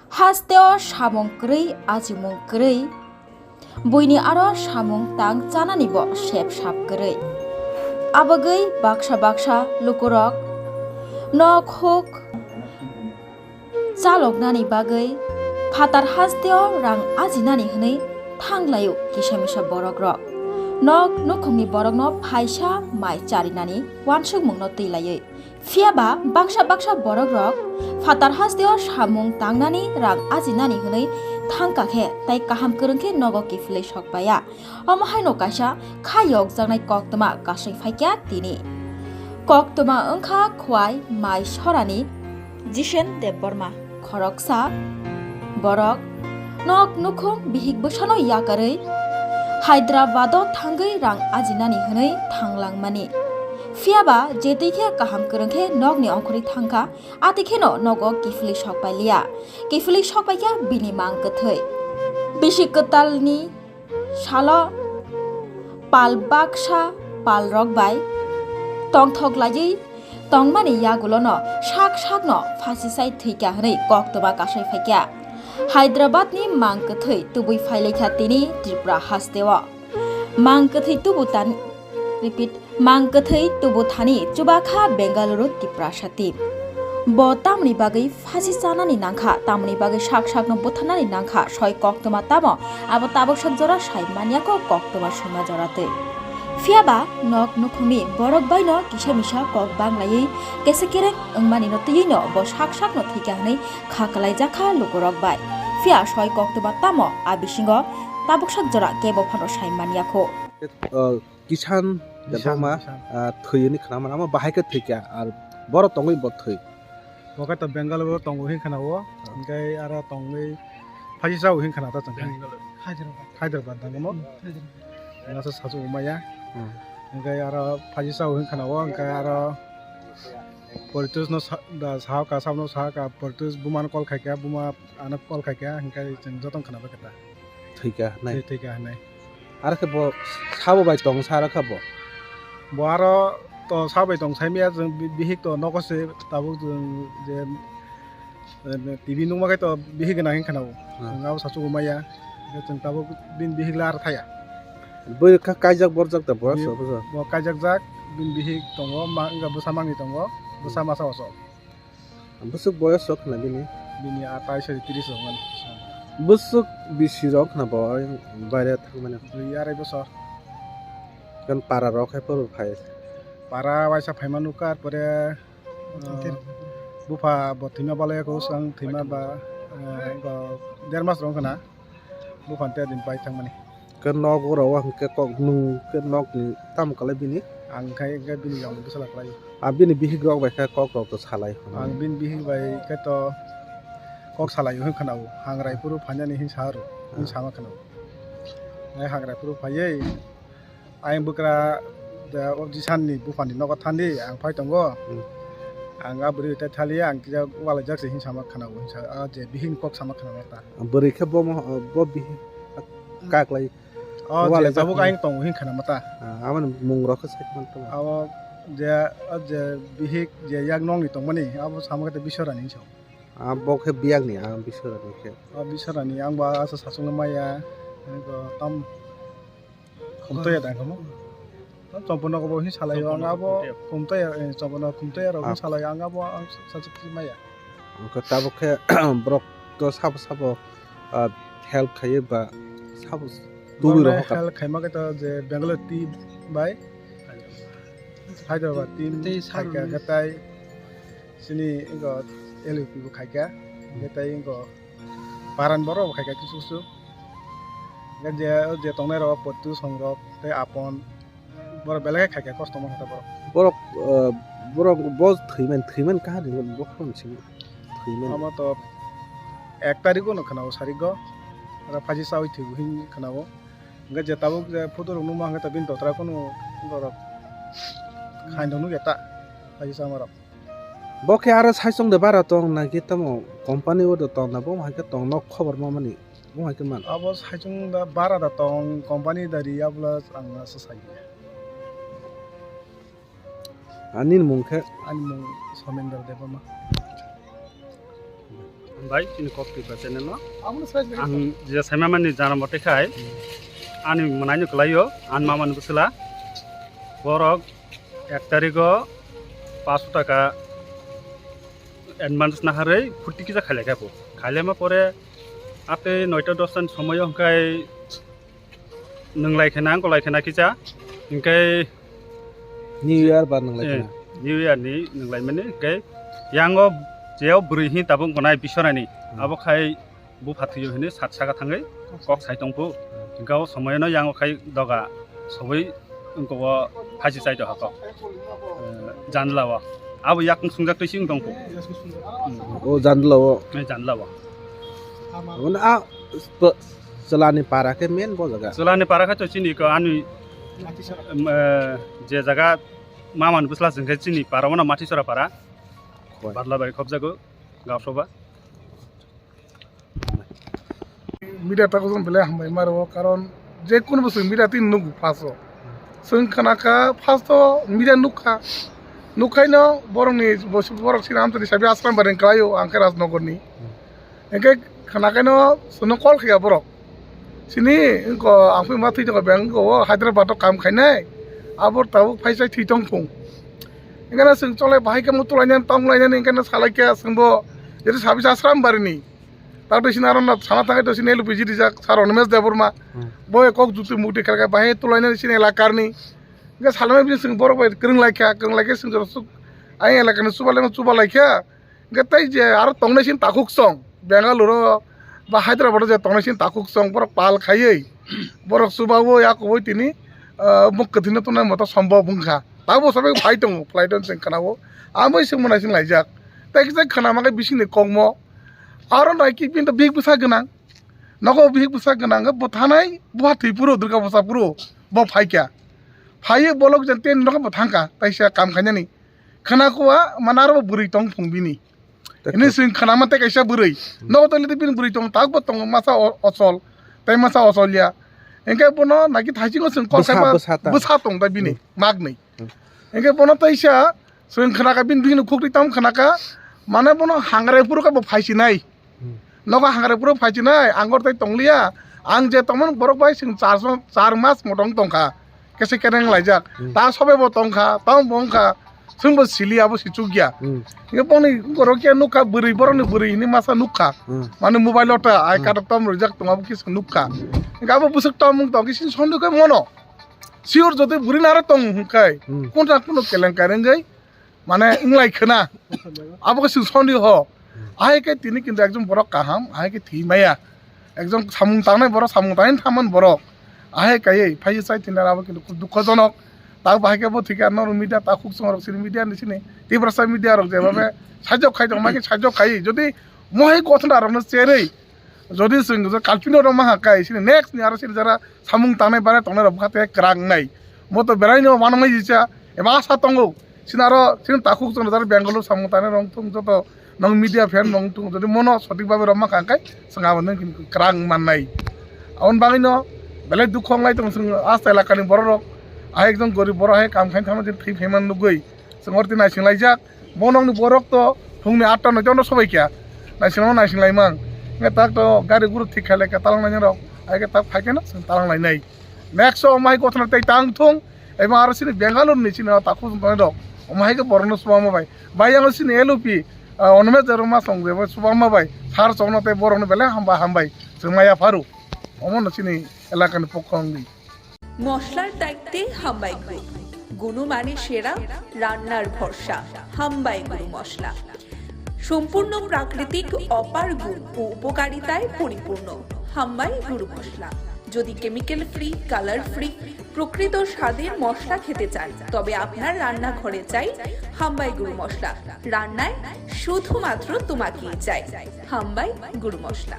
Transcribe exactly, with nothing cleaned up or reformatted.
Hasteo samung kwrwi, achimung kwrwi, buini aro samung tang chanani bo sep sap kwrwi. Abagwi baksa baksa lukurok nok huk chaloknani bagwi phatar hasteo rang ajinani hwnwi thanglaio kisa misa borokrok. Nok nukhungni borokno phaisa mai charinani uansukmungno twi laiwi. Phiya ba baksa baksa borokrok phatar hasteo samung tangnani rang ajinani hwnwi thangkha khe tei kaham kwrwng khe nogo kiphilwi sok paiya. Omo haino kaisa kha yokjaknai koktwma kasui phaikya tini. Koktwma wngkha Khwai Mai Sorani Jisen Debbarma, khoroksa borok nok nukhung bihik bwsano yakarwi Hyderabado thangwi rang ajinani hwnwi thanglangmani. Phiya ba jetwi khe kaham kwrwng khe nokni ongkhorwi thangkha, atwi kheno nogo kiphilwi sok pailiya. Kiphilwi sok paikha bini mang kwthwi. Bisi kwtalni salo pal baksa palrok bai tongthok laiwi tongmani yagulono sak sakno phasi sai thwikha hwnwi koktwma kasai phaikha. Hyderabadni mang kwthwi tubui phailaikha tini Tripura hasteo. Mang kwthwi tubu tan, repeat, mang kwthwi tubu thani chubakha Bengaluru Tiprasa team. Bo tamni bagwi phasi chanani nangkha, tamni bagwi sak sakno butharnani nangkha, soi koktwma tamo abo tabuk sak jora sai manya kho koktwma suma jora twi. Phiya ba nok nukhungni borok baino kisa misa kok banglaiwi kesa kereng wngmani no twiwi no bo sak sakno thwikha hwnwi kha kwlaijakha lukurok bai. Phiya soi koktwma tamo a bisingo tabuk sak jora kebo phano sai manya kho. Kisan Kisan, Debbarma, Kisan. Ah, thwi hwnwi khna mano, amo bahai khe thwikha, ar borok tongwi bo thwi. Bo khe to Bengaluru tongo hwnwi khna-o, hwnkhe aro tongwi phaji chao hwnwi khna ta chwng khe. Bengaluru. Hyderabad. Hyderabad tangmo? Hmm, Hyderabad. Nasa sasu umaya. Hmm. Hwnkhe aro phaji chao hwnwi khna-o, hwnkhe aro, Poritos no sa-, da sahaka, sabno sahaka, Poritos buma no call khaikha, buma ano call khaikha, hwnkhe chwng jotono khna bai khe ta. Thwikha, nai. Thwi-, thwikha, nai. Aro khe bo sabo bai tong sa aro khe bo. Bo aro to sabo bai tong sai maya, chwng bi-, bihik to nogo se tabuk chwng je, eh, T V nukma khe to bihik gwnang hinwi khna-o. Hmm. Chwng abo sasu umaya. Chwng tabuk bini bihik le aro thaya. Bwrwi kha kaijak borjak da bo. Bo kaijak jak, bini bihik tongo, ma-, wngkha bwsa mangni tongo, bwsa masa oso. Bwswk boyos rok khna bini? Bini atai sari tris rok mani. Bwswk bisi rok khna bo baire thangmani? Dui arai bosor. Kan para rok hai phuru phai? Para waisa phaima nukha, pore, ah, bupha bo thwima balai kho, swkang thwima ba, ah, bo der mas rok khna. Buphang tei din pai thangmani. Khe nok oro o hwnkhe kok nwng khe nokni tamo kwlai bini? Ang khai khe bini yong bwsala kwlai. A bini bihik rok bai khe kok rok to salai. Ang bini bihik bai khe to kok salai hwn khna-o. Hangrai phuru phainani hin sa ro, hin sama khna-o. Nai hangrai phuru phaiwi ayang bwkra da o jisanni buphani nogo thandi ang phai tongo. Hmm. Ang a bwrwi tei thaliya ang kisa walaijak se hin sama khna-o hin sa, a je bihik kok sama khna-o ta. Bwrwi khe bo mo-, bo bihik kaklai. O je walaijak tabuk ni. Ayang tongo hin khna mata. Ah, aboni mung rok khe sai khna tong. Abo je, o je bihik je yak nokni tongmani, abo sama khe Biswarani hinwi sa. Ah, bo khe biyakni, ah, Biswarani khe. O Biswarani, ang bo asa sasungno maya, ang bo tam khumtoya da kamo. Tam chompono bo hin salai ang abo khumtoya, eh, chompono khumtoya rok hin salai ang abo ang sasuk maya. Wngkha tabuk khe borok to sabo sabo, ah, help khaiwi ba sabo tubui rok help khaima khe to je Bangalore team bai Hyderabad team tei phaikha khe tai sini wngkha L U P bo khaikha, hwnkhe tei wngkha paran borok bo khaikha kisu kisu. Hwnkhe je, je tongnai rok Potu Songrok tei Apon. Borok belai khe khaikha kosto mano ta borok. Borok, ah, borok bo thwiman, thwiman kaha ni borok ni simi thwiman. Omo to ek tarikh no khna-o sarigo. Oro phaji chawi thwibo hin khna-o. Hwnkhe je tabuk je photo rok nukma hwnkhe to bini dotra kunu borok khain rok nukya ta phaji chama rok. Bo khe aro saichung de bara tong na khe tamo company o do tong na bo hai khe tong nok khobor ma mani. Bo hai khe man. Abo saichung da bara da tong, company da ri, abla ang asa sai. Ani mung khe? Ani mung Somendra Debbarma. Bai, chini Kok Tripura channel no. Ang je saima mani jana mote khai, ani mwnai no kwlaio, ani mama ni bwsla. Borok ek tarikh o paanch sho taka advance naharwi phuti kisa khailai kha bo. Khailai ma pore ate noita dosta ni somoyo hwnkhe nwnglai khena, wngkolai khena kisa, hwnkhe New Year ba nwnglai eh, khena. New Year ni nwnglai mani, hwnkhe yango jeo bwrwi hin tabuk gonai Biswarani. Hmm. Abo khai bupha thwiyo hinwi sat saka thangwi kok sai tongphu. Hwnkhe o somoyano yango khai doga sobwi wngkha o phaisi chai doha kok. Eh, janla o. Abo yakung sungjak twi sing tongphu. O janla o. Eh, janla o. Mane a, chwla ni para khe main bo jaga. Chwla ni para khe to chini ko ani, em, eh, je jaga mama ni bwsla chwng khe chini para o no Matisora para. Hoi. Badlabari khobjago, Gausroba. Media ta kosong belai hambai maro, karon je kunu bwswk media tin nugo first o. Chwng khana kha first o media nukha. Nukhaino borokni, borok sini amtani sabi Asram Baring khlaio, ang khe Rajnogor ni. Hwnkhe khana khaino chwngno call khaiya borok. Sini wngko ang phai ma thwi tongo beng wngko o Hyderabad o kam khainai. Abo tabuk phai sai thwi tong phung. Hwnkhe chwng cholai bahai khe mo tulainani tonglainani hwnkhe salai khe chwngbo jeti sabi Asram Barini. Tabuk sini aro na sana thangwi to sini L P G rijak sar Animesh Debbarma. Hmm. Bo kok juti mukti kharkha bahai tulainani sini elakarni. Hwnkhe salai bini chwng borok bai kwrwng laikha, kwrwng laikhe chwng jorok suk. Ayang elakani chubalai chuba laikha. Hwnkhe tei je aro tongnai sini takhuk song, Bangalore o ba Hyderabad o je tongnai sini takhuk song, borok pal khaiwi, borok chubaui, akubui tini, ah, muk kwthwino tongnai moto sombhob wngkha. Tabuk sabai phai tongo, flight o chwng khwnao. Amoi chwng mwnai chwng laijak. Tei kisa khwnama khe bisingni kokmo. Aro nai ki bini bihik bwsa gwnang. Nogo bihik bwsa gwnang khe bo thanai, bo ha thwi phuru, Durga bwsa phuru, bo phaikha. Phaiwi bolok je tei nogo bo thangkha, taisa kam khainani. Khwnakhua, mane aro bo bwrwi tong phung bini. Hini swing khwnama tei kaisa bwrwi. Hmm. Nogo tole bini bwrwi tong, tak bo tongo masa o-, ochol, tei masa ochol ya. Hingke bono naki thaisingo swing kok bwsa, kaiba bwsa ta. Bwsa tong ta bini, hmm, magni. Hmm. Hingke bono taisa swing khwnaka bini bini khukri tam khwnaka, mane bono hangrai phuru khe bo phaisinai. Hmm. Nogo hangrai phuru phaisinai, angor tei tongliya. Ang je tongmani borok bai swing char, char mas motong tongkha. Kese kereng laijak. Hmm. Ta sobe bo tongkha, tamo bo wngkha. Chwngbo sili abo si chukya. Hmm. Hingke boni borok khe nukha bwrwi, borokni bwrwi hini masa nukha. Hmm. Mane mobile o ta ai, hmm, katok tom rijak tongo abo kisa nukha. Hingke abo bwswk tom wng tong khe sini sondu khe mono. Sure jodi bwrwi naro tong hwnkhe. Hmm. Kunsa kunu kelenkari wngwi mane wnglai khwna. Abo khe sini sondu ho. Hmm. Ahai khe tini kintu ekjon borok kaham, ahai khe thwi maya. Ekjon samung tangnai borok, samung tangwi thaman borok. Ahai kaiwi phaiwi chai tini abo kintu khub dukhojonok. Tak bahai khe bo thwikha norok media, tak khuk chwng rok sini media ni sini Tiprasa media rok jebabe sajok khai tongma khe sajok khai. Jodi mohai gothona rokno cherwi, jodi chwng kalpino rok maha kai sini next ni aro sini jara samung tangnai bare tongnai rok bwkha te kwrang nai. Bo to berai no mano mai jisa eba asa tongo. Sini aro sini takhuk chwng jara Bengaluru samung tangnai rok thung joto nang media fan rok thung jodi mono sotik babe rok ma kang kai chwng abo nang kwrang mannai. Aboni bagwi no belai dukhu wnglai tong chwng asta elakani borok rok. Ahai ekjon gorib borok hai kam khain thangma thwi phaiman nugwi chwng orti naising laijak. Bo nokni borok to phungni atta noita no sobai kha. Naisingma naising laimang. Nge tak to gari guru thik khailai kha talang nai rok. Ai khe tak phai khe no chwng talang lainai. Next o omo hai gothona tei tang thung, eba aro sini Bengaluru ni sini takhuk tongnai rok, omo hai khe borokno chubama bai. Bai yang sini L O P, ah, Onomet Debbarma song je bai chubama bai. Sar chokno tei borokno belai hamba hambai. Chwng maya pharu. Omo no sini elakani pokho wngwi. মশলার দায়িত্বে হাম্বাই গ্রুপ। গুণমানে সেরা, রান্নার ভরসা, হাম্বাই গুরু মশলা। সম্পূর্ণ প্রাকৃতিক অপার গুণ ও উপকারিতায় পরিপূর্ণ হাম্বাই গুরু মশলা। যদি কেমিক্যাল ফ্রি, কালার ফ্রি, প্রকৃত স্বাদের মশলা খেতে চান, তবে আপনার রান্নাঘরে চাই হাম্বাই গুরু মশলা। রান্নায় শুধুমাত্র তোমাকেই চাই হাম্বাই গুরু মশলা।